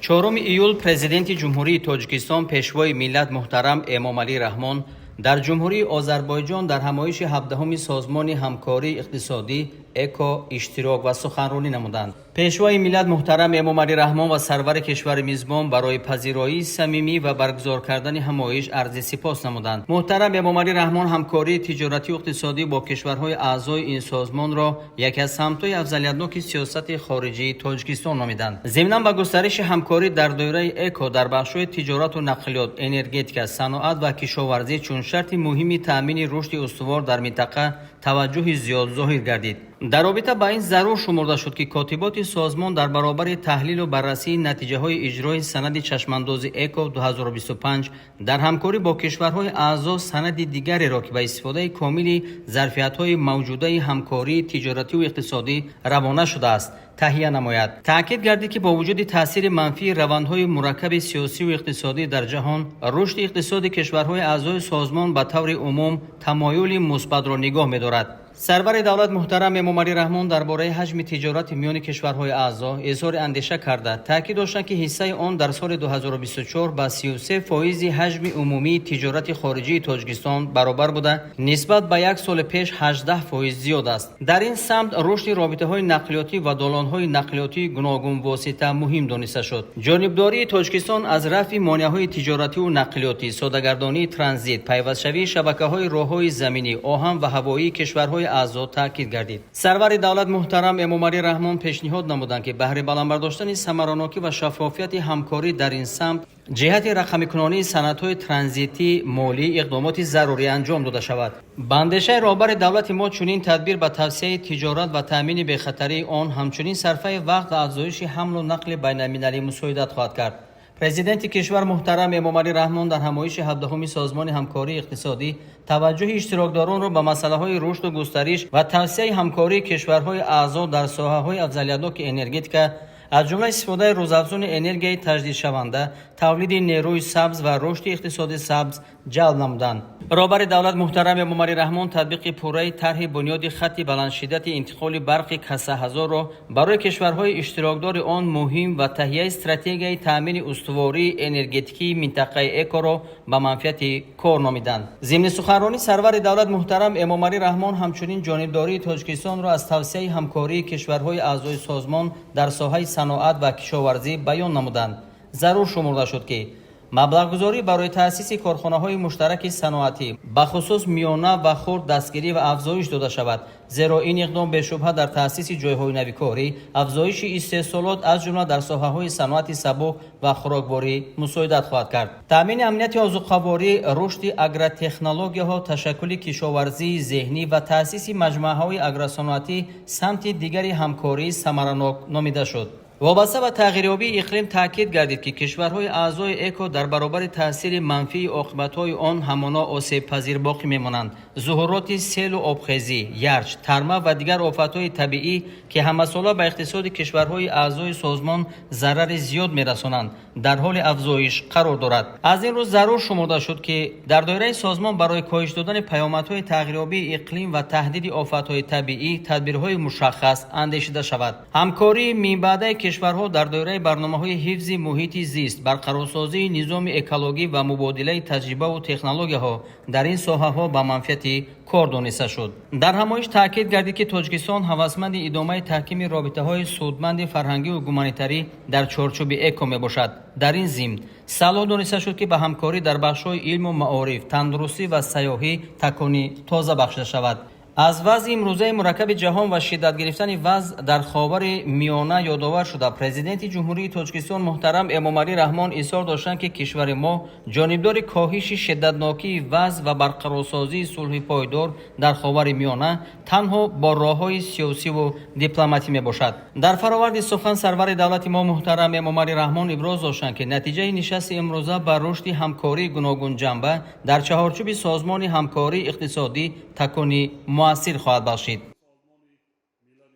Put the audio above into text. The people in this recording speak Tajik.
4 июл Президенти Ҷумҳурии Тоҷикистон, Пешвои миллат муҳтарам Эмомалӣ Раҳмон дар Ҷумҳурии Озарбойҷон дар ҳамоиши 17-уми Созмони ҳамкории иқтисодӣ ЭКО иштирок ва суханронӣ намуданд. Пешвои миллат муҳтарам Эмомалӣ Раҳмон ва сарвари кишвари мизбон барои пазироии самимӣ ва баргузор кардани ҳамоиш арзи сипос намуданд. Муҳтарам Эмомалӣ Раҳмон ҳамкории тиҷоратию иқтисодӣ бо кишварҳои аъзои ин созмонро яке аз самтҳои афзалиятноки сиёсати хориҷии Тоҷикистон номиданд. Зимнан ба густариши ҳамкорӣ дар доираи ЭКО дар бахшҳои тиҷорату нақлиёт, энергетика, саноат ва кишоварзӣ чун шарти муҳими таъмини рушди устувор дар минтақа таваҷҷӯҳи зиёд зоҳир гардид. Дар робита ба ин зарур шумурда шуд, ки котиботи созмон дар баробари таҳлилу баррасии натиҷаҳои иҷрои санади чашмандози ЭКО 2025 дар ҳамкорӣ бо кишварҳои аъзо санади дигареро, ки ба истифодаи комили зарфиятҳои мавҷудаи ҳамкории тиҷоративу иқтисодӣ равона шудааст, таҳия намояд. Таъкид гардид, ки бо вуҷуди таъсири манфии равандҳои мураккаби сиёсиву иқтисодӣ дар ҷаҳон, рушди иқтисоди кишварҳои аъзои созмон ба таври умум тамоюли мусбатро нигоҳ медорад. Сарвари давлат муҳтарам Эмомалӣ Раҳмон дар бораи ҳаҷми тиҷорати миёни кишварҳои аъзо изҳори андеша карда, таъкид доштанд, ки ҳиссаи он дар соли 2024 ба 33 фоизи ҳаҷми умумии тиҷорати хориҷии Тоҷикистон баробар буда, нисбат ба як соли пеш 18% зиёд аст. Дар ин самт рушди робитаҳои нақлиётӣ ва долонҳои нақлиётии гуногунвосита муҳим дониста шуд. Ҷонибдории Тоҷикистон аз рафъи монеаҳои тиҷоративу нақлиётӣ, содагардонии транзит, пайвастшавии шабакаҳои роҳҳои заминӣ, оҳан ва ҳавоии кишварҳои аъзо таъкид гардид. Сарвари давлат муҳтарам Эмомалӣ Раҳмон пешниҳод намуданд, ки баҳри баланд бардоштани самаранокӣ ва шаффофияти ҳамкорӣ дар ин самт ҷиҳати рақамикунонии санадҳои транзитӣ молӣ иқдомоти зарурӣ анҷом дода шавад. Ба андешаи роҳбари давлати мо, чунин тадбир ба тавсеаи тиҷорат ва таъмини бехатарии он, ҳамчунин сарфаи вақт ва афзоиши ҳамлу нақли байналмилалӣ мусоидат хоҳад кард. Президенти кишвар муҳтарам Эмомалӣ Раҳмон дар ҳамоиши 17-уми Созмони ҳамкории иқтисодӣ таваҷҷӯҳи иштирокдоронро ба масъалаҳои рушду густариш ва тавсеаи ҳамкории кишварҳои аъзо дар соҳаҳои афзалиятноки энергетика, аз ҷумла истифодаи рӯзафзуни энергияи таҷдидшаванда, тавлиди нерӯи сабз ва рушди иқтисоди сабз ҷалб намуданд. Роҳбари давлат муҳтарам Эмомалӣ Раҳмон татбиқи пурраи тарҳи бунёди хатти баландшиддати интиқоли барқи Касаҳазорро барои кишварҳои иштирокдори он муҳим ва таҳияи стратегияи таъмини устувории энергетикии минтақаи ЭКОро ба манфиати кор номиданд. Зимни суханронӣ сарвари давлат муҳтарам Эмомалӣ Раҳмон ҳамчунин ҷонибдории Тоҷикистонро аз тавсеаи ҳамкории кишварҳои аъзои созмон дар соҳаи саноат ва кишоварзӣ баён намуданд. Зарур шумурда шуд, ки маблағгузорӣ барои таъсиси корхонаҳои муштараки саноатӣ, бахусус миёна ва хурд, дастгирӣ ва афзоиш дода шавад, зеро ин иқдом бешубҳа дар таъсиси ҷойҳои нави корӣ, афзоиши истеҳсолот, аз ҷумла дар соҳаҳои саноати сабук ва хӯрокворӣ мусоидат хоҳад кард. Таъмини амнияти озуқаворӣ, рушди агротехнологияҳо, ташаккули кишоварзии зеҳнӣ ва таъсиси маҷмӯаҳои агросаноатӣ самти дигари ҳамкории самаранок номида шуд. Вобаста ба тағйирёбии иқлим таъкид гардид, ки кишварҳои аъзои ЭКО дар баробари таъсири манфии оқибатҳои он ҳамоно осебпазир боқӣ мемонанд. Зуҳуроти селу обхезӣ, ярч, тарма ва дигар офатҳои табиӣ, ки ҳамасола ба иқтисоди кишварҳои аъзои созмон зарари зиёд мерасонанд, дар ҳоли афзоиш қарор дорад. Аз ин рӯ зарур шумурда шуд, ки дар доираи созмон барои коҳиш додани паёмадҳои тағйирёбии иқлим ва таҳдиди офатҳои табиӣ тадбирҳои мушаххас андешида шавад. Ҳамкории минбаъдаи кишварҳо дар доираи барномаҳои ҳифзи муҳити зист, барқарорсозии низоми экологӣ ва мубодилаи таҷрибаву технологияҳо дар ин соҳаҳо ба манфиати кор дониста шуд. Дар ҳамоиш таъкид гардид, ки Тоҷикистон ҳавасманди идомаи таҳкими робитаҳои судманди фарҳангиву гуманитарӣ дар чорчӯби ЭКО мебошад. Дар ин зимн салоҳ дониста шуд, ки ба ҳамкорӣ дар бахшҳои илму маориф, тандурустӣ ва сайёҳӣ такони тоза бахшида шавад. Аз вазъи имрӯзаи мураккаби ҷаҳон ва шиддат гирифтани вазъ дар Ховари Миёна ёдовар шуда, Президенти Ҷумҳурии Тоҷикистон муҳтарам Эмомалӣ Раҳмон изҳор доштанд, ки кишвари мо ҷонибдори коҳиши шиддатнокии вазъ ва барқарорсозии сулҳи пойдор дар Ховари Миёна танҳо бо роҳҳои сиёсиву дипломатӣ мебошад. Дар фароварди сухан сарвари давлати мо муҳтарам Эмомалӣ Раҳмон иброз доштанд, ки натиҷаи нишасти имрӯза ба рушди ҳамкории гуногунҷанба дар чаҳорчӯби Созмони ҳамкории иқтисодӣ такони муассир хоҳад бахшид.